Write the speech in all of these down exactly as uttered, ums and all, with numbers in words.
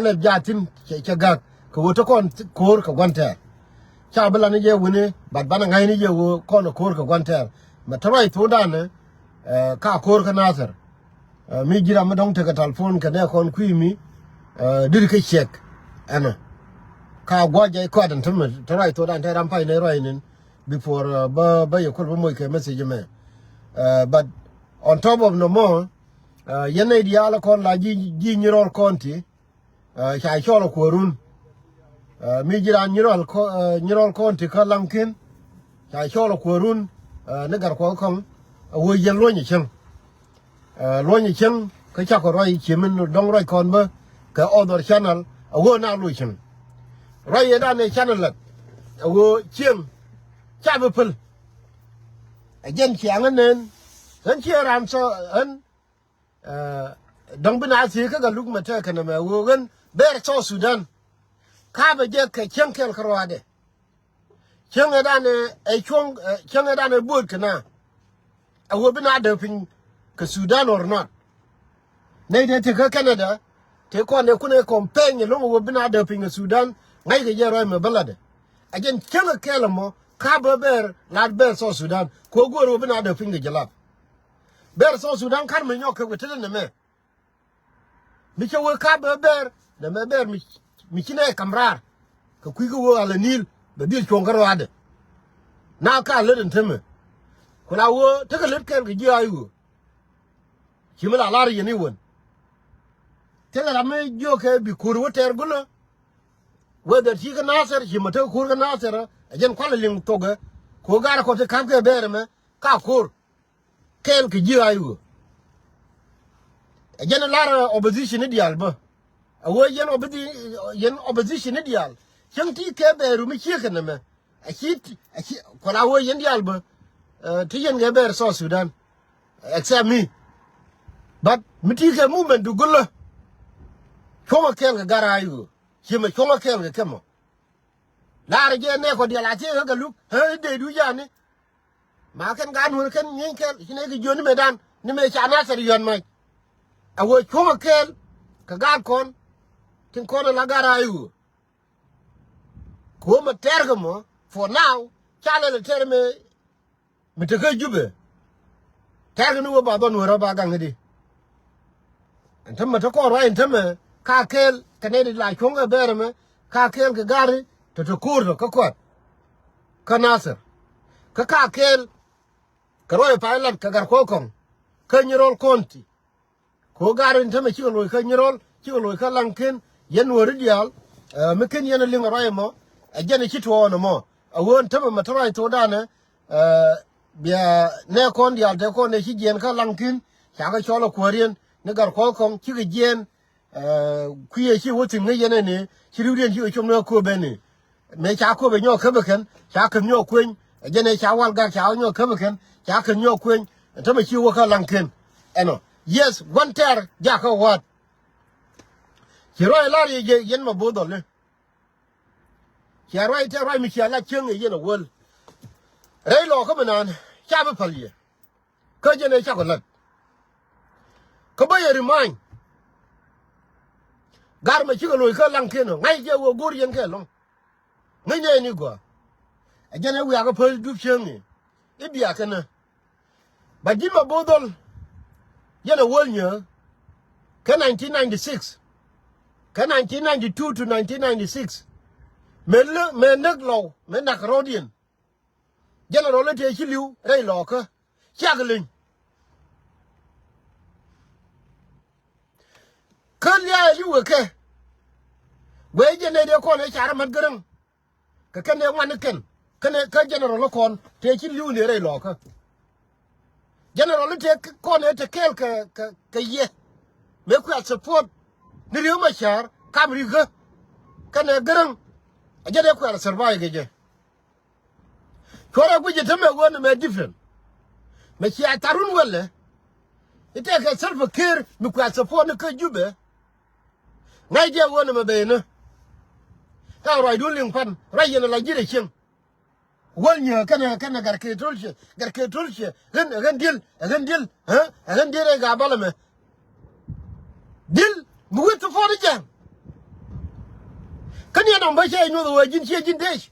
Lɛp jathin cɛ cɛ gak kɛ ɣöö te kɔn ko̱o̱r kɛ gua̱n tɛɛr. Ca bi lan ni jɛ wuni, but banɛ ŋa̱cni jɛ ɣöö kɔn ko̱o̱r kɛ gua̱n tɛɛr. Mɛ te ruac thokdan ni, eh, ka ko̱o̱r kä Nathir. Eh, mi ji̱ ram mi dɔ̱ŋ tekɛ telephone kɛ nɛ kɔn kui̱ mi, eh, diri kɛ ciɛk ɛnɔ. Ka gua̱c jɛ kɔat ɛn te mɛ te ruac thokdan te ram pay ni ruac nin before, eh, bä, bä yɛ kul bä moc kɛ message mɛ. Eh, but on top of no more, eh, yɛn nɛy diaal kɔn la ji̱, ji̱ Nyirol County, eh, ca cɔl kuɔrun. Eh, mi ji̱ raan Nyirol Kɔ-, eh, Nyirol County kä Laŋkin, ca cɔl kuɔrun, eh, ni Gatkuɔth Kɔŋ, a wee yɛn luɔ̱ny cieŋ. Eh, luɔ̱ny cieŋ kä cakɔ ruac cie min dɔ̱ŋ ruac kɔn bä kɛ other channel, a wee na luɔ̱ny cieŋ. Ruac yɛ dan ɛ channel lät, a wee cieŋ ca bi päl. Ɛ jɛn ciaŋ ɛ nɛn, ɣän cie raan sɔ ɣän, eh, dɔ̱ŋ bi na thiee kä Galuk mɛ tɛɛkɛ nɛmɛ ɣöö ɣän bɛɛr South Sudan. Ka̱pɛ jɛ kɛ cieŋ kɛl kä ruaadɛ. Cieŋ ɛ dan ɛ, ɛ cuɔ̱ŋ, eh, cieŋ ɛ dan ɛ buɔ̱ɔ̱t kɛ na. Ɛ ɣöö bi na däk piny kɛ Sudan or not. Nɛy dee te kä Canada, te kɔn ɛ kun ɛ campaign ɛlɔ̱ŋ ɛ ɣöö bi na däk piny kɛ Sudan, ŋa̱ckɛ jɛ ruac mɛ bä latdɛ. Ɛ jɛn cieŋ ɛ kɛl ɛmɔ, ka̱pɛ bɛɛr, lat bɛɛr South Sudan. Kɛ ɣöö go̱o̱r ɣöö bi na däk piny kɛ jɛ lap. Bɛɛr South Sudan ka̱r mi nyɔk kɛ wä tetdä nɛmɛ. Mi cɛ wee ka̱pɛ bɛɛr, nɛmɛ bɛɛr mi, mi ci nɛ kam raar. Kɛ kui̱ kä wee alɛ Nil, bɛ dhil cuɔ̱ŋ kä ruaadɛ. Na ka lät ɛn temɛ. Ku la wee, tekɛ lät kɛɛl kɛ ji̱ ay wee. Ci mi la lar yɛn i̱ wän. Thilɛ ram mi jiökɛ bi ko̱r wä tɛɛr gulä. Whether ci kä Nathir, ci mɛ tek ko̱r kä Nathir, ɛ jɛn kualɛ liŋ thokɛ. Ko̱r garɛ kɔ ti ka̱pkɛ bɛɛr ɛmɛ, ka ko̱r. Kɛɛl kɛ ji̱ ay wee. Ɛ jɛn lar, eh, opposition ni diaal bä. A wee yɛn opposi-, yɛn opposition ni diaal. Cäŋ ti kɛ bɛɛr ru mi ciek kɛ nɛmɛ. A ci, a ci, kuala wee yɛn diaal bä. Eh, ti yɛn kɛ bɛɛr South Sudan. Except me. But mi ti kɛ movement du gulä. Cuɔ̱ŋä kɛɛl kɛ gar ay wee. Ci mɛ cuɔ̱ŋä kɛɛl kɛ kɛ mɔ. Laarɛ jɛ nɛ kɔ diaal a thiee kä Galuk, ɣä i̱ dee du jani. Ma kɛn gaat Nuäär kɛn nyieeny kɛl, ci nɛ kɛ jiön ni mëëdan, ni mëë ca Nathir yɔ̱a̱n mac. A wee cuɔ̱ŋ a kɛɛl kɛ gaat kɔn, tin kɔn a la gaat a i̱ ɣöö. Kɛ ɣöö mɛ tɛɛr kɛ mɔ, for now, ca lɛl a tɛɛr mëë, mi tekä Jubɛ. Tɛɛr kɛ ni wee ba dhɔn wee rɔ ba gaŋ i̱di. Ɛn tämɛ te kɔn ruac ɛn tämɛ ka kɛɛl kɛ nɛy ti la cuɔ̱ŋ kɛ bɛɛr ɛmɛ ka kɛɛl kɛ ga̱ri tɔ te ko̱o̱r tɔ kä kuat. Kä Nathir. Kä ka kɛɛl kɛ ruac pay lat kɛ Gatkuɔth Kɔŋ. Kä Nyirol County. Kɛ ɣöö ga̱ri ɛn tämɛ cikɛ loc kä Nyirol, cikɛ loc kä Laŋkin, yɛn Nuääri diaal, eh, mi ken yɛn a liŋ a ruac ɛmɔ, ɛ jɛn ɛ ci tuɔɔn ɛmɔ. A ɣöö ɛn tämɛ mɛ te ruac thokdanɛ, eh, bia nɛ kɔn diaal te kɔn ɛ ci jiɛɛn kä Laŋkin, ca kɛ cɔl a kuääriɛn, ni Gatkuɔth Kɔŋ, cikɛ jiɛɛn, eh, kui̱ ɛ ci wä thi̱n ŋäc yɛn ɛn ëë, ci riwdiɛn cikɛ com ni a kööbɛn ëë. Mëë ca köpɛ nyɔk käpɛ kɛn, ca keth nyɔk kueny, ɛ jɛn ɛ ca wal gak ca nyɔk käpɛ kɛn, ca keth nyɔk kueny, ɛ tämɛ ci wä kä Laŋkin. Ɛnɔ. Yes, gua̱n tɛɛr jakä wa̱a̱t. Ci ruac lar yɛ jɛ yɛn mɛ bo̱o̱th dhɔli. Cia ruac tɛɛr ruac mi cia la cieŋ yɛ yɛn a wäl. Rɛy lɔɔkä mi naan, ca bi päl yɛ. Kä jɛn ɛ cakɔ la̱t. Kä bä yɛ remind. Gar mɛ cikɛ loc kä Laŋkin ɔ. Ŋa̱c jɛ wä go̱r yɛn kɛ lɔ̱ŋ. Ŋäcnɛ ni gɔaa. Ɛ jɛn ɛ wiakä päl dup cieŋni. I̱ bia kɛnɛ. Ba ji̱n mɛ bo̱o̱th dhɔl. Yɛn ɛ wäl nyääk. Kä nineteen ninety-six. Kä nineteen ninety-two to nineteen ninety-six. Mëë lä, mëë näk lɔw, mëë nak rɔ̱diɛn. General i̱ tëë ci li̱w rɛy lɔɔkä. Ciak li̱ny. Kä lia̱a̱ li̱w kɛ kɛ. Guɛy jɛ nɛy dee kɔn ëë car ɛ mät Gäräŋ. Kɛ kɛn ëë ŋuan ni kɛn. Kɛn ëë kä general kɔn tëë ci li̱w ni rɛy lɔɔkä. General i̱ tëë kɔn ëë te kɛɛl kɛ, kɛ, kɛ yɛ. Mëë kuɛ support. Ni Riek Machar, kam Riek kä. Kɛn ëë Gäräŋ. Ɛ jɛ dee kuɛ survive kɛ jɛ. Cuɔrɛ guic ɛ tämɛ ɣöö nɛmɛ different. Mɛ cia tharun wälɛ. I̱ tɛkɛ Salva Kiir mi kuɛ support ni kä Jubɛ. Ŋa̱c jɛ ɣöö nɛmɛ ben ni. Ɛ ruacdun liŋ pan ruac yɛn ala ji̱n ɛ cieŋ. Wäl nyɛ kɛnɛ kɛnɛ Gatkiɛɛr Tolchiɛ, Gatkiɛɛr Tolchiɛ ɣän ɛ ɣän di̱l, ɛ ɣän di̱l, ɛ ɣän di̱l rɛy Gabalɛ mɛ. Di̱l mi wi̱i̱ ti puɔ̱t i̱ jɛn. Kä ni ɛnɔm bä cɛ nyuɔth wee ji̱n ciɛ ji̱n dec.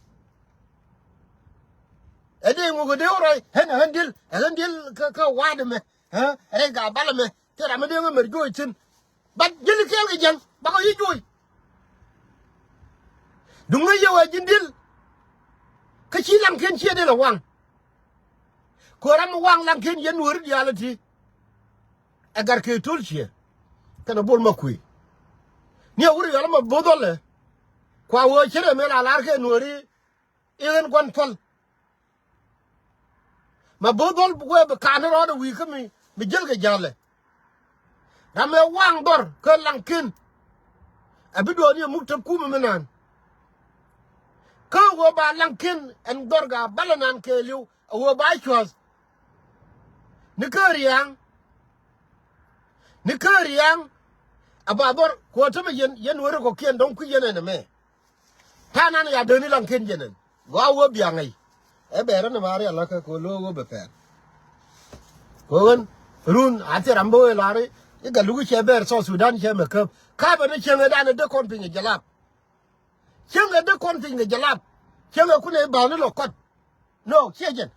Ɛ dee ŋuk ɛ dee wä rɔy ɣän ɛ ɣän di̱l ɛ ɣän di̱l kä kä wa̱a̱dɛ mɛ. Ɛ rɛy gabalɛ mɛ thil ram mi dee ŋä mɛr juɔc thi̱n. Bat ji̱l kɛɛl kɛ jiäŋ bakɔ yi̱ juɔc. Duŋ ŋäc yɛ wee ji̱n di̱l. Kä ci laŋkiɛn ciɛ di̱l ɛ waŋ. Kɛ ram mi waŋ laŋkiɛn yɛn nuɔ̱ɔ̱ri diaal ɛ ti. Ɛ Gatkeith Tolchiɛ kɛnɛ Bol Makuëë. Ni ɛ wur yɔl ɛmɔ bo̱o̱th ɔlɛ. Kua wee cɛ rɛ mëë la la̱r kɛ nuɔ̱ɔ̱ri i̱ ɣän gua̱n päl. Ma bo̱o̱th ɔl wee bi ka̱n rɔɔdɛ wi̱i̱ kä mi mi jäl kɛ ja̱lɛ. Ram ëë waŋ dhɔr kä laŋkiɛn. Ɛ bi duɔ̱ɔ̱ni ɛ muk te kumɛ mi naan. Kä ɣöö ba laŋkiɛn ɛn dhɔr gabalɛ naan kɛɛliw ɛ ɣöö ba cua̱th. Ni kä ria̱a̱ŋ. Ni kä ria̱a̱ŋ. Ɛ ba dhɔr kuɔ̱t tämɛ yɛn yɛn weri kɔ̱kiɛn dɔ̱ŋ kui̱ yɛn ɛn ɛmɛ. Ta̱a̱ nan ya döni laŋkiɛn jɛn ɛn gɔaa wä biaŋ ŋäc. Ɛ bɛɛr ɛn ɛ ba rial lakä kɛ lo̱o̱ wä bɛ pɛɛr. Kɛ ɣän run a thil ram bä wee la̱ri i̱ Gatluki cɛ bɛɛr South Sudan cɛ mɛ käp. Ka̱pɛ ni cieŋɛ dan ɛ dee kɔn piny ɛ jɛ lap. Cieŋɛ dee kɔn piny kɛ jɛ lap. Cieŋɛ kunɛ i̱ ba̱a̱ni lɔ kɔt. No ciɛ jɛn.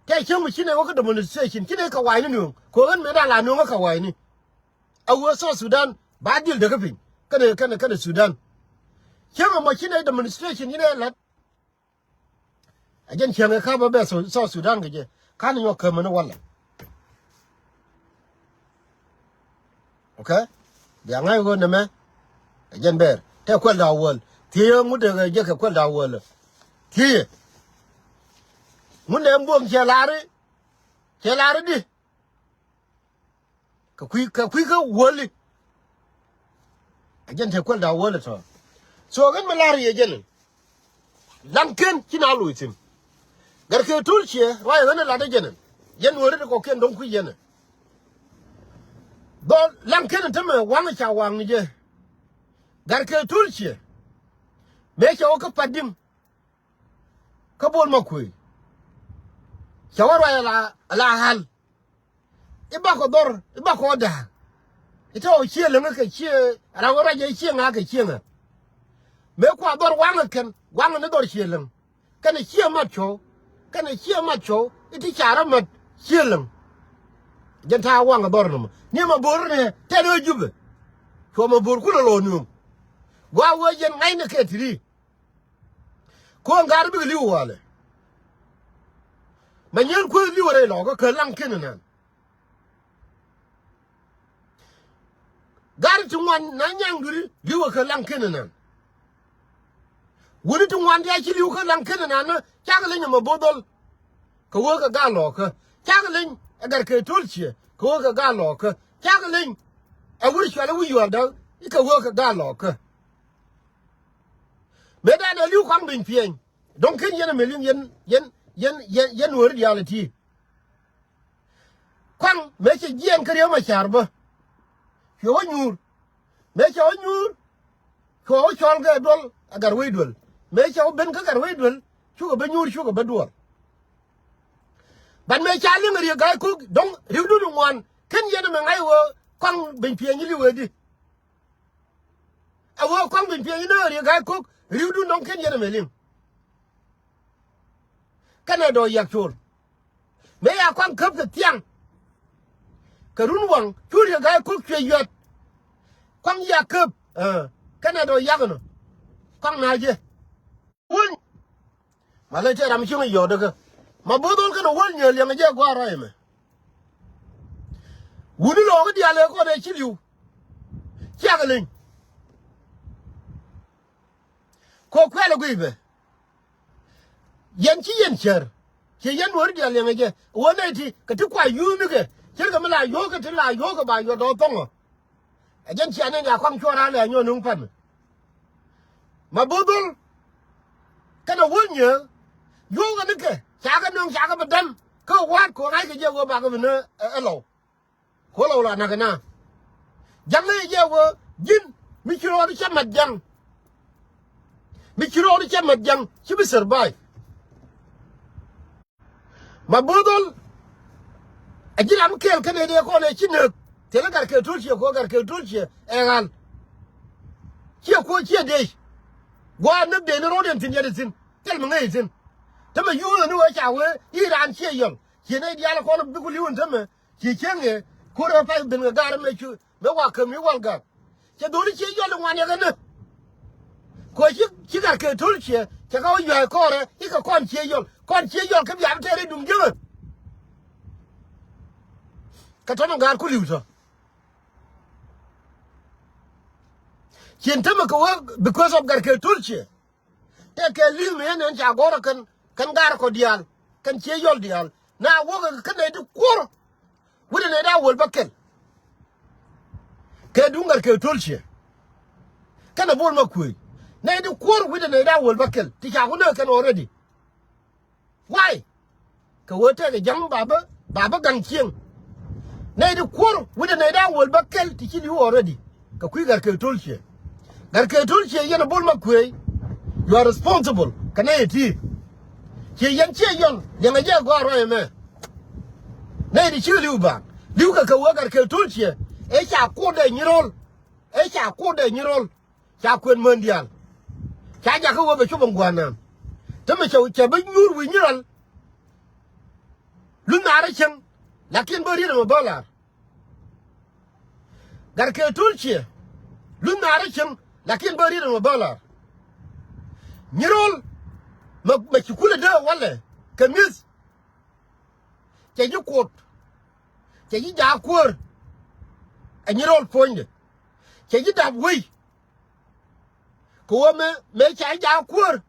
Tɛ cieŋ mi ci nɛ wä kä demonstration ci nɛ kɛ wa̱i̱ni nuɔ̱ŋ kɛ ɣän mëë da̱a̱n la nuɔ̱ŋ kä wa̱i̱ni. A wee South Sudan ba dhil däkä piny kɛnɛ kɛnɛ kɛnɛ Sudan. Cieŋ ɛmɔ ci nɛ demonstration ci nɛ la̱t. A jɛn cieŋ ɛ ka̱pä bɛ South Sudan kɛ jɛ ka̱n nyɔk kämäni walɛ. Okay. Bia ŋa̱c ɣöö nɛmɛ ɛ jɛn bɛɛr tɛ kuɛl da̱a̱ wäl. Thiecä ŋut ɛ jɛ kɛ kuɛl da̱a̱ wäl. Thiecä ŋut nɛ buɔ̱m cɛ la̱ri. Cɛ la̱ri di. Kɛ kui̱ kɛ kui̱ kä wäli. A jɛn tɛ kuɛl da̱a̱ wäl ɛ tɔ̱. So ɣän mi la̱r yɛ jɛn. Laŋkiɛn ci na loc thi̱n. Gatkeith Tolchiɛ ruac ɣän ɛ latdä jɛn. Jɛn weri ti kɔ̱kiɛn do̱ŋ kui̱ yɛn ɛ. Dhɔl laŋkiɛn tämɛ waŋ ca waŋ ni jɛ. Gatkeith Tolchiɛ. Mëë cɛ wä kä Padi̱ŋ. Kä Bol Makuëë. Cɛ wä ruac ala ala ɣa̱l. I̱ bakɔ dhɔr i̱ bakɔ da̱a̱k. I̱ tɔ̱ ciëë läŋä kɛ ciëë ala wä ruac ɛ ciëë ŋa̱ kɛ ciëë ŋa̱. Mëë kua dhɔr waŋä kɛn waŋä ni dhɔr ciëë läŋ. Kɛnɛ ciɛ mat cuɔ̱w. Kɛnɛ ciɛ mat cuɔ̱w i̱ ti carä mat ciɛ läŋ. Jɛn ta̱a̱ waŋ ɛ dhɔr nɔmɔ ni ma bo̱o̱r ni tɛn ɣä Jubɛ. Cuɔ ma bo̱o̱r kulɛ lɔ nuɔ̱ŋ. Gua̱a̱ wee jɛn ŋa̱cnɛ kɛ ti̱ti̱. Ko̱o̱ŋ ga̱r bikɛ li̱w walɛ. Ma nyieen kueth li̱w rɛy lɔkä kä laŋ kinɛ nan. Gari ti ŋuan na nyaŋ duri li̱wä kä laŋ kinɛ nan. Wuni ti ŋuan ti a ci li̱w kä laŋ kinɛ nan ni cakɛ leny ɛmɛ bo̱o̱th dhɔl. Kɛ wee kɛ gaa lɔɔkä cakɛ leny ɛ gat kɛ to̱l ciɛ kɛ wee kɛ gaa lɔɔkä cakɛ leny. Ɛ wur cual ɛ wi̱c yual da̱k i̱ kɛ wee kɛ gaa lɔɔkä. Mëë dan ɛ li̱w kɔaŋ beny piɛny. Dɔ̱ŋ ken yɛn ɛmɛ liŋ yɛn yɛn yɛn yɛn yɛn nuɔ̱ɔ̱ri diaal ɛ ti. Kɔaŋ mëë cɛ jiɛɛn kä riäm a ca̱r bä. Cuɛ wä nyuur mëë cɛ wä nyuur. Cuɛ wä cɔl kɛ duɔl a gat wec duël. Mëë cɛ wä ben kä gat wec duël cukɛ bä nyuur cukɛ bä duɔl. Bat mëë ca liŋ a riek ga̱a̱c ko̱k dɔ̱ŋ ri̱wdun ŋuan ken yɛn ɛmɛ ŋa̱c wä kɔaŋ beny piɛny li̱w ëëdi. A wee kɔaŋ beny piɛny inä riek ga̱a̱c ko̱k ri̱wdun dɔ̱ŋ ken yɛn ɛmɛ liŋ. Kɛnɛ dɔ̱ yak col mëë ya kɔaŋ käp kɛ thiaŋ. Kɛ run waŋ cu riek ga̱a̱c ko̱k cuɛ yuat. Kɔaŋ yak käp kɛnɛ dɔ̱ yak ɛnɔ. Kɔaŋ na jɛ. Wun. Ma lɛ tɛ ram cieŋ yɔɔt däkä ma bo̱o̱th ɣɔl kɛnɛ wäl nyɛ liɛŋ jɛ gua̱a̱r rɔy ɛmɛ. Wuni lɔɔk i̱ diaal ëë kɔn ëë ci li̱w. Ciakɛ leny. Kɛ kuɛl ɛ guiy bɛ. Yɛn ci yɛn cär ci yɛn nuɔ̱ɔ̱ri diaal liɛŋ ɛ jɛ. Wä nɛy ti kɛ ti kua yuuth nikɛ ce̱tkɛ mi la yuɔ̱ɔ̱kɛ ti la yuɔ̱ɔ̱kɛ ba yuɔ̱t dɔ̱ɔ̱k thɔ̱ŋɔ. Ɛ jɛn cia nɛn ya kɔaŋ cuɔr alɛ anyɔɔ nuŋ pän. Ma bo̱o̱th dhol kɛnɛ wä nyieeŋ. Yuɔ̱ɔ̱kɛ nikɛ cakɛ nuŋ cakɛ bi däm kä wa̱a̱t kɔn ŋa̱ckɛ jɛ wee bakɛ bi ni ɛ lɔw. Kɛ wä lɔw la na̱kɛ na ja̱ŋ ni jɛ wee ji̱n mi ci rɔɔd cä mat ja̱ŋ. Mi ci rɔɔd cä mat ja̱ŋ ci bi survive. Ma bo̱o̱th dhol. A ji̱ ram kɛɛl kä nɛy dee kɔn ɛ ci nääk thilɛ gat kɛ to̱l ciɛ kuɔ gat kɛ to̱l ciɛ ɛ ɣal. Ciɛ kuɔ ciɛ dec Gua̱a̱r näk dee ni ro̱o̱diɛn thi̱n yɛt thi̱n. Thil mi ŋäc thi̱n. Tämɛ yuuth ni wee ca wee i̱ raan ciɛ yɔl. Ciɛ nɛy diaal kɔn bik ku li̱w ɛn tämɛ. Ciɛ cieŋ ɛ ko̱r ɛ pay ben kɛ gaar ɛmɛ cu mëë wa käm i̱ wal gaar. Cɛ dho̱ri ciɛ yɔl i̱ ŋuan yɛ kɛ näk. Kɛ ci ci Gat Kek To̱l Ciɛ cɛ kɛ wä yua̱a̱c kɔɔrɛ i̱ kɛ kɔn ciɛ yɔl kɔn ciɛ yɔl kä bia bi tɛɛr i̱ duŋ jiäŋä. Kɛ tɔ̱mɛ gaar ku li̱w tɔ̱. Cien tämɛ kɛ wee because of Gat Kek To̱l Ciɛ. Tëëkɛ li̱th mi ɣän ɛn ca gɔ̱rä kɛn kɛn gaar kɔ diaal kɛn ciɛ yɔl diaal na wäkɛ kɛn nɛy ti kuɔ̱r. Wi̱cdɛ nɛy da̱a̱ wäl bä kɛl. Kɛ duŋ Gat Kek To̱l Ciɛ kɛnɛ Bol Makuëëc nɛy ti kuɔ̱r wi̱cdɛ nɛy da̱a̱ wäl bä kɛl ti ca ku nääk kɛn already. Why? Kɛ wee tɛkɛ ja̱ŋ babä babä gaŋ cieŋ. Nɛy ti kuɔ̱r wi̱cdɛ nɛy da̱a̱ wäl bä kɛl ti ci li̱w already. Kɛ kui̱ Gat Kek To̱l Ciɛ. Gat Kek To̱l Ciɛ yɛn a Bol Makuëëc. You are responsible kɛ nɛy ti. Ciɛ yɛn ciɛ yɔl liɛŋɛ jɛ gɔaa ruac ɛmɛ. Nɛy ti cikɛ li̱w baaŋ li̱w kɛ kɛ wee Gat Kek To̱l Ciɛ. Ëë ca kuɔt dee nyi ro̱l. Ëë ca kuɔt dee nyi ro̱l. Ca kuën män diaal. Ca jakä wee bɛ cop in gua̱a̱r naan. Te mi cɛ cɛ bi nyuur wi̱i̱ nyi rɔl. Luth naar cieŋ. Lakin bä riet ɛmɛ bä lar. Gat Kek To̱l Ciɛ. Luth naar cieŋ. Lakin bä riet ɛmɛ bä lar. Nyi ro̱l. Mɛ mɛ ci kulɛ dee walɛ kɛ mi̱th. Cɛ ji̱ kuot. Cɛ ji̱ jaak kuäär. Ɛ nyi ro̱l puɔ̱nydɛ. Cɛ ji̱ dap wei. Kɛ ɣöö mëë mëë ca ji̱ jaak kuäär.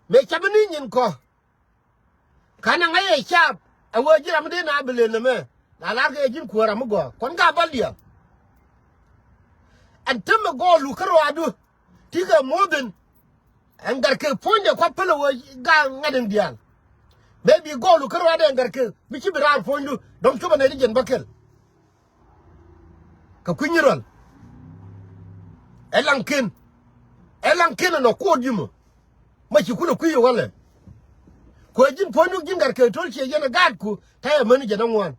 Mëë ca bi ni nyin kɔ. Ka̱n ɛ ŋäc ɛ caap ɛ ɣöö ji̱ ram mi dee na bi lël nɛmɛ. La lar kɛ ji̱n kuäär ram mi gɔaa kɔn ka bäl diaal. Ɛn tämɛ gɔɔlu kä ruaadu. Ti kɛ more than ɛn Gat Kek puɔ̱nydɛ kua̱ päl ɛ ɣöö gaa ŋa̱t in diaal. Maybe gɔɔlu kä ruaadu ɛn Gat Kek bi ci bi raar puɔ̱nydu dɔ̱ŋ copɛ nɛy ti jiɛn bä kɛl. Kɛ kui̱ nyi rual. Ɛ laŋ ken. Ɛ laŋ ken ɛnɔ kuɔt ji̱ mɔ. Ma ci kulɛ kui̱ yɛ walɛ. Kuɛ ji̱n puɔ̱nydu ji̱n Gat Kek To̱l Ciɛ yɛn ɛ gaatku ta̱yɛ mäni jɛn ɛ ŋuan.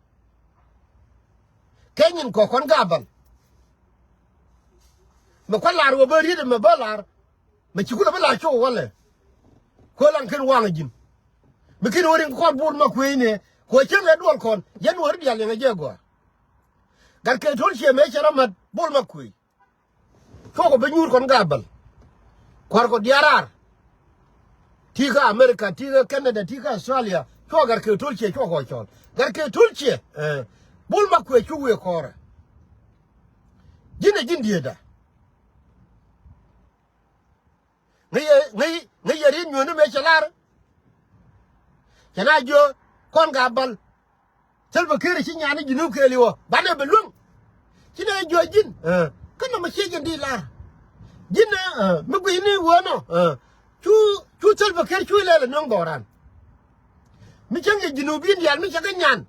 Kɛ nyin kɔ kɔn gaabal. Mɛ kua̱ lar wä bä riet mɛ bä lar. Mɛ ci kulɛ bä lar cok walɛ. Kuɛ laŋ ken waŋ ji̱n. Mi ken wä riŋ kɔn Bol Makuëëc nɛ kuɛ cäŋ ɛ duɔl kɔn yɛn wä ri diaal liɛŋɛ jɛ gɔaa. Gat Kek To̱l Ciɛ mëë cɛ rɔ mat Bol Makuëëc. Cuɔkɔ bi nyuur kɔn gaabal. Kua̱r kɔ diaal raar. Ti kä America, ti kä Canada, ti kä Australia. Cuɔ Gat Kek To̱l Ciɛ cuɔkɔ cɔl. Gat Kek To̱l Ciɛ. Ɛ. Bol Makuëëc cu wëë kɔrɛ. Ji̱n ɛ ji̱n diëëda. Ŋäc yɛ, ŋäc, ŋäc yɛ riet nyuɔ̱ni mëë cɛ lar. Cɛ na jiö kɔn gaabal. Salva Kiir ci nyan ni Junub kɛɛl iwä banɛ bɛ luäŋ. Ci nɛ jiö ji̱n. Kä nɔmɔ ciec jɛn di lar. Ji̱n ɛ mi gui̱cni wä nɔ. Cu, cu Salva Kiir cu ilɛl ɛ nuäŋ dhɔran. Mi cäŋ yɛ Junub in diaal mi cɛ kä nyan.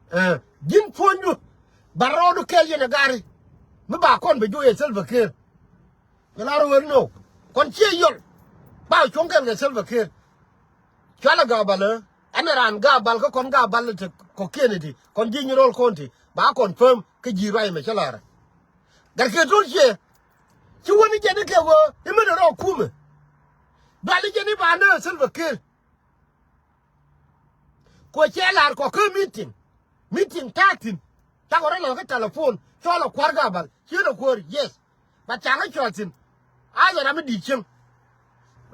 Ji̱n puɔ̱nydu. Ba rɔɔdu kɛɛl yɛn ɛ gari. Mi ba kɔn bɛ juɔc yɛ Salva Kiir. Kɛ lar wël nɔ kɔn ciɛ yɔl. Ba cuɔ̱ŋ kɛn kɛ Salva Kiir. Cualɛ gaabal ɛ ɛn raan gaabal kä kɔn gaabal ɛ te kɔ̱kiɛn iti kɔn ji̱ nyi rɔl kɔn ti ba kɔn pem kä ji̱ ruac mɛ cä lar. Gat Kek To̱l Ciɛ. Ci wäni jɛn ikɛ wee imen rɔ kumɛ. Duali jɛn iba nä Salva Kiir. Kuɛ cɛ lar kɔ kä meeting. Meeting ta̱a̱ thi̱n. Cakɔ rɔ lɔ kä telephone cɔl ɛ kuäär gaabal ci lɔ kuäär yes. But ca ŋä cɔl thi̱n. A lɛ ram mi di̱i̱t cieŋ.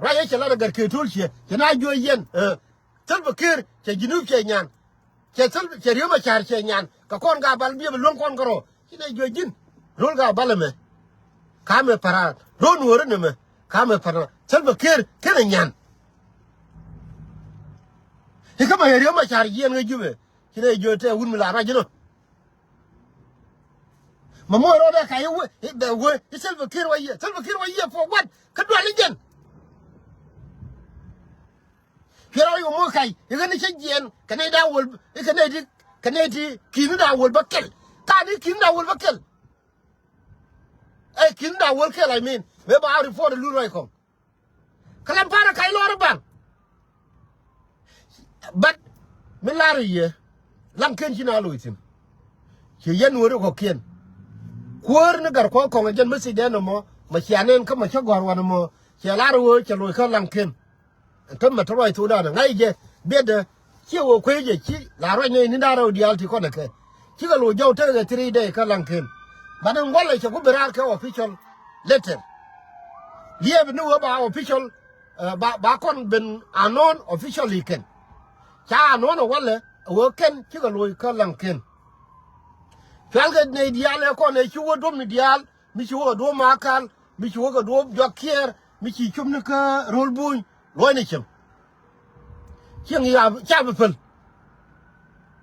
Ruac ɛ cɛ lat ɛ Gat Kek To̱l Ciɛ cɛ na juɔc yɛn. Salva Kiir cɛ Junub cɛ nyan. Cɛ Salva cɛ Riek Machar cɛ nyan kɛ kɔn gaabal biɛ bi luäŋ kɔn kärɔ̱. Ci nɛ juɔc ji̱n ro̱l gaabal ɛmɛ. Kamɛ pa̱ra̱a̱n ro̱l nuɔ̱ɔ̱ri nɛmɛ. Kamɛ pa̱ra̱a̱n Salva Kiir kenɛ nyan. Ikä mɛ Riek Machar jiɛn ŋä Jubɛ. Ci nɛ jiö tɛ wut mi la ruac inɔ. Mɛ muɔc rɔɔdɛ ka i̱ wee i̱ bɛ wee i̱ Salva Kiir wa yiëë Salva Kiir wa yiëë for what? Kä dual i̱ jɛn. Cuɛ rɔɔdɛ i̱ wä muɔc kac i̱ ɣän i̱ cä jiɛn kɛ nɛy da̱a̱ wäl i̱ kɛ nɛy ti kɛ nɛy ti ki̱n da̱a̱ wäl bä kɛl. Ka ni ki̱n da̱a̱ wäl bä kɛl. Ɛ ki̱n da̱a̱ wäl kɛl I mean mëë ba a report i̱ luth ruac kɔŋ. Kä lam pa̱rä kac lɔr i̱ baŋ. But mi lar i̱ yɛ laŋ ken ci na loc thi̱n. Ci yɛn wä ri kɔ̱kiɛn. Kuäär ni Gatkuɔth Kɔŋ ɛ jɛn mi thiecdɛ nɔmɔ mɛ cia nɛn kä mɛ cä gɔ̱a̱r wanɛ mɔ, cia lar ɣöö cɛ loc kä Laŋken. Ɛn täämɛ te ruac thokdan ɛ ŋa̱c jɛ biɛtdɛ. Ciɛ ɣöö kuec jɛ ci la ruac nɛy ni̱n da̱ŋ rɛw diaal ti kɔnɛ kɛ. Cikɛ loc jɔw tekɛ three day kä Laŋken. But in walɛ cɛ ku bi raar kɛ official letter. Liɛɛp ni ɣöö ba official, eh, ba, ba kɔn ben unknown officially kɛn. Ca unknown ɛ walɛ ɛ ɣöö kɛn cikɛ loc kä Laŋken. Cualkɛ nɛy diaal ɛ kɔn ɛ ci wä duɔ̱pni diaal, mi ci wä kɛ duɔ̱ɔ̱p Makal, mi ci wä kɛ duɔ̱ɔ̱p Jɔk Kiɛɛr, mi ci cop ni kä Ro̱l Buny, luɔ̱cni cieŋ. Cieŋ ya ca bi päl.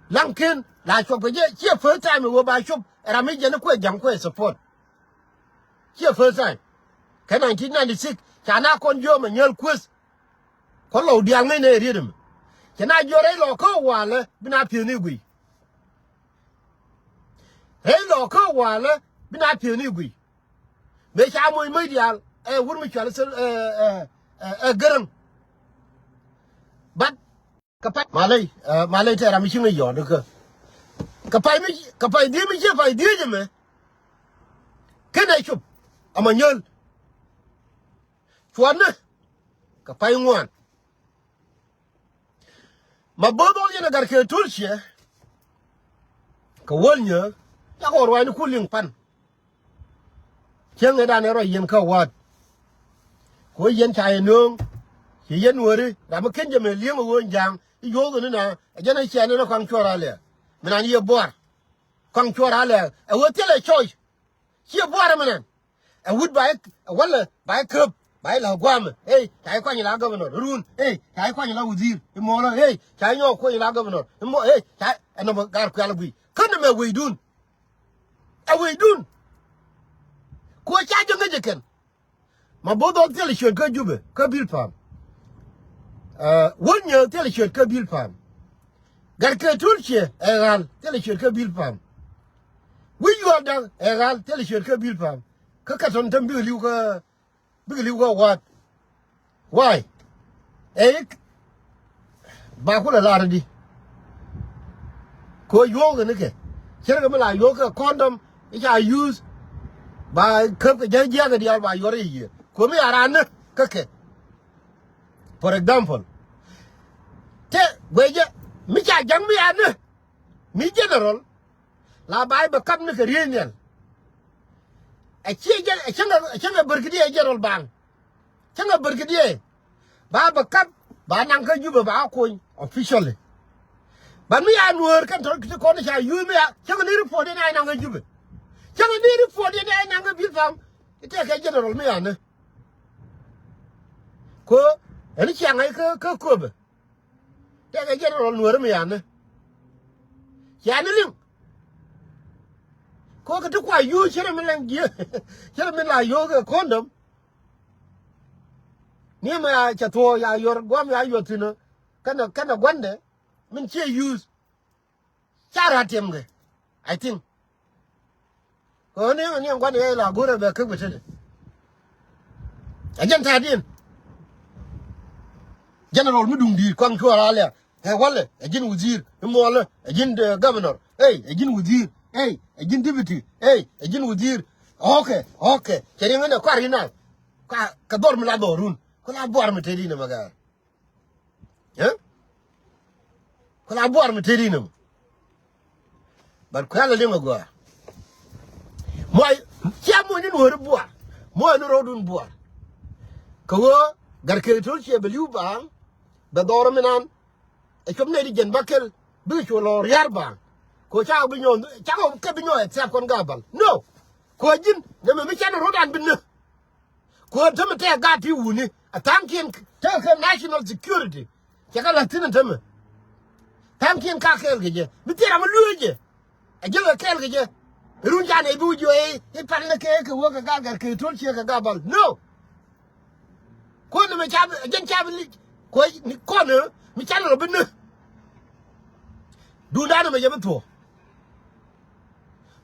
Laŋken la cuɔp kɛ jɛ, ciɛ first time ɛ ɣöö ba cop ɛ ram mi jɛn kuɛ ja̱ŋ kuɛ support. Ciɛ first time. Kɛ nineteen ninety-six ca na kɔn jiöm ɛ nyäl kueth. Kɔn lɔw diaal ŋäcnɛ ɛ riet ɛmɛ. Cɛ na jiök rɛy lɔ kä walɛ bi na pi̱e̱ni guiy. Rɛy lɔ kä walɛ bi na pi̱e̱ni guiy. Mëë ca moc mäc diaal ɛ wut mi cual ɛ, ɛ, ɛ, ɛ Gäräŋ. But kɛ pay maley, ɛ, maley tɛɛr ram mi ci ŋäc yɔɔt kä. Kɛ pay mi, kɛ pay dhieec mi ciɛ pay dhieec ɛmɛ. Kenɛ cop ama nyäl. Cuɔtni kɛ pay ŋuan. Ma bo̱o̱th ɣɔl yɛn ɛ Gat Kɛɛl Tulciɛ kɛ Wäl Nyääk, cakɔ ruacni ku liŋ pan. Cieŋ ɛ dan ɛ ruac yɛn kä wa̱a̱t. Kɛ ɣöö yɛn ca yɛ nööŋ, ci yɛn Nuääri, ram mi ken jɛ mɛ li̱eŋ ɛ ɣöö ja̱a̱ŋ i̱ yuɔ̱ɔ̱k ni na ɛ jɛn ɛ ciɛ ni na kɔaŋ cuɔr a lɛ. Mi nan yɛ buar kɔaŋ cuɔr a lɛ ɛ ɣöö thilɛ choice. Ciɛ buar ɛmɛ nɛn. Ɛ wut ba i̱, ɛ walɛ ba i̱ käp, ba i̱ la gua̱a̱mɛ. Ey, ca i̱ kuany la governor run. Ey, ca i̱ kuany la wazir i̱ muɔlä. Ey, ca i̱ nyɔk kuany la governor i̱ muɔ. Ey, ca i̱, ɛn nɔmɔ gar kuɛl guiy. Kä nɛmɛ weydun. Ɛ weydun. Kuɔ ca jɛ ŋäc ɛ kɛn. Ma bo̱o̱th ɣɔl thilɛ ciöt kä Jubɛ kä Bilpam. Ɛ, Wäl Nyääk thilɛ ciöt kä Bilpam. Gat Kɛɛl Tulciɛ ɛ ɣal thilɛ ciöt kä Bilpam. Wi̱c Yuɔl Da̱ŋ ɛ ɣal thilɛ ciöt kä Bilpam. Kä kɛ tɔ̱n täm bikɛ li̱w kä, bikɛ li̱w kä wa̱a̱t. Why? Ɛ i̱ ba kulɛ lar di. Kɛ ɣöö yuɔ̱ɔ̱k kɛ ni kɛ. Cärkɛ mi la yuɔ̱ɔ̱k kɛ condom i̱ ca use. Ba käp kɛ jäk jiäk kɛ diaal ba yuɔr i̱ yiëë. Kɛ ɣöö mi a raan ni kä kɛ. For example, te guecä mi ca ja̱ŋ mi a ni mi general la ba i̱ bɛ kap ni kɛ riey nhial. Ɛ ciɛ jɛ, ɛ cäŋɛ, ɛ cäŋɛ brigadier general baŋ. Cäŋɛ brigadier ba bɛ kap ba naŋ kä Jubɛ ba kony officially. Ba mi a Nuäär kɛn tɔ̱ ti kɔn ca yuuth mi a cäŋɛ ni report in a naŋ kä Jubɛ. Cäŋɛ ni report in a naŋ kä Bilpam. I̱ tɛkɛ general mi a ni. Ko ɛn ciaŋ ɛ kä, kä Köpɛ. Tɛkɛ general Nuääri mi yani. Ciani liŋ. Ko kɛ ti kua yuuc cɛ rɛ mi lɛŋ jiɛ. Cɛ rɛ mi la yo̱o̱k kɛ condom. Ni mɛ ya cɛ thuɔɔ ya yuɔr guam ya yuɔr thi̱n. Kɛnɛ, kɛnɛ gua̱ndɛ min ciɛ yuuc. Ca rat tiɛm kɛ. I think. Kɛ ɣän ni ɣän ni ɣän gua̱n yɛ la go̱rɛ bɛ käk bɛ tetdɛ. Ɛ jɛn ta̱a̱diɛn. General mi duŋ di̱i̱t kɔaŋ cuɔr a lɛ. Ɛ walɛ ɛ ji̱n wazir i̱ muɔlä ɛ ji̱n, eh, governor. Ey ɛ ji̱n wazir. Ey ɛ ji̱n deputy. Ey ɛ ji̱n wazir. Okay, okay. Cɛ riɛŋ ɣän ɛ kɔar i̱ na. Ka, kɛ dhɔr mi la dhɔrun. Ku la buar mi tetdi nɛ mɛ gɛɛr. Ɛ? Ku la buar mi tetdi nɛ mɛ. But kuɛl a liŋ a gɔaa. Muɔy cia muɔy ni Nuääri buar. Muɔy ni ro̱dun buar. Kɛ ɣöö Gat Kɛɛl Tulciɛ bɛ li̱w baaŋ. Bɛ dhɔr mi nan. Ɛ cuɔp nɛy ti jɛn bä kɛl bikɛ cuɔ lɔ ria̱r baaŋ. Kɛ ɣöö cakɔ bi nyɔk, cakɔ kɛ bi nyɔk ɛ thiap kɔn Gabal. No. Kɛ ɣöö ji̱n nɛmɛ mi can ro̱dan bi näk. Kuäär tämɛ tɛk gaat ti wuni a tha̱a̱ŋkiɛn tekɛ kɛ national security. Cɛ kɛ la̱th thi̱n ɛ tämɛ. Tha̱a̱ŋkiɛn ka kɛɛl kɛ jɛ mi thil ram mi lueec jɛ. Ɛ jɛ kɛ kɛɛl kɛ jɛ. Run ca nɛy bi wi̱c jiɔ i̱, i̱ pal ni kɛ kɛ wä kɛ gaat Gat Kɛɛl Tulciɛ kɛ Gabal. No. Kuäär ni mɛ ca bi, ɛ jɛn ca bi lic. Kuäär ni kɔn ɛ mi ca ni rɔ bi ni. Duundan ni mɛ jɛ bi thuɔ̱ɔ̱.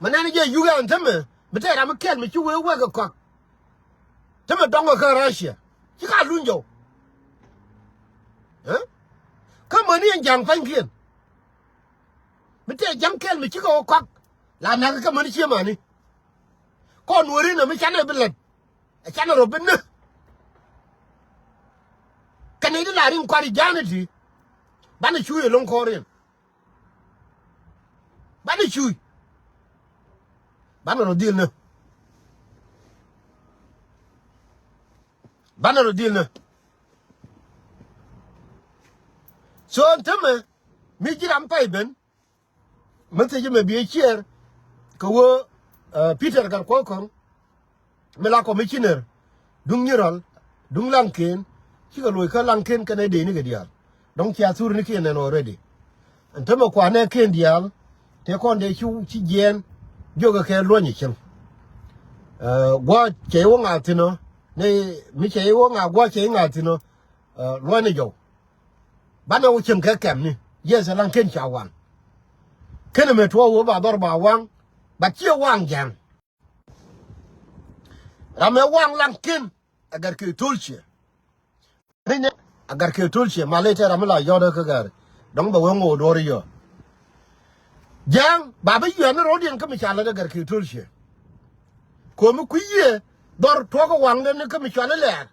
Mɛ nɛn jɛ yuk ɛn tämɛ bi tɛk ram mi kɛɛl mi ci wee wek kɛ kɔak. Te mi dɔŋ kä Russia ci ka luny jɔw. Kä mäni ɛn ja̱ŋ pa̱nykiɛn mi tëë ja̱ŋ kɛl mi cikɛ wä kɔak. La näk kä mäni cie mani. Kɔn weri nɛ mi canɛ bi lɛt. Ɛ canɛ rɔ bi ni. Kɛn i̱ di la riŋ kɔr i̱ ja̱a̱n iti. Banɛ cuuc ɛlɔ̱ŋ kɔr in. Banɛ cuuc. Banɛ rɔ dhil ni. Banɛ rɔ dhil ni. So ɛn tämɛ mi ji̱ ram pay ben. Mi thiec mɛ bi ɛ ciɛɛr kɛ wee, eh, Peter Gatkuoth Koŋ mi la commissioner duŋ Nyirɔl, duŋ Laŋken, cikɛ loc kä Laŋken kɛnɛ dee nikɛ diaal. Dɔ̱ŋ cia thur ni kiɛn nɛn already. Ɛn tämɛ kuanɛ kiɛn diaal tëë kɔn dee ci, ci jiɛɛn jiökɛ kɛ luɔ̱ny ɛ cieŋ. Eh, guɔ cɛ iwä ŋa̱a̱ thi̱n ɔ ni mi cɛ iwä ŋa̱a̱ guɔ cɛ iŋa̱a̱ thi̱n ɔ, eh, luɔ̱ny ni jɔw. Banɛ wä cieŋ kɛ kɛmni. Yes, ɛ Laŋken ca waŋ. Kenɛ mɛ tuɔɔk wä ba dhɔr ba waŋ. But ciɛ waŋ ja̱a̱n. Ram ɛ waŋ Laŋken ɛ Gatkuoth Tolchiɛ. Ni nyɛ ɛ Gatkuoth Tolchiɛ ma ley tɛ ram mi la yɔ̱t ɛ kä gɛr. Dɔ̱ŋ bɛ wee ŋo̱o̱k duɔ̱ɔ̱r yɔ. Ja̱a̱n ba bi yuɛn ni ro̱diɛn kä mi ca lät ɛ Gatkuoth Tolchiɛ. Ko̱mi kui̱ yiëë dhɔr tuɔɔk ɛ waŋdɛ ni kä mi cɔal i̱ Lɛɛr.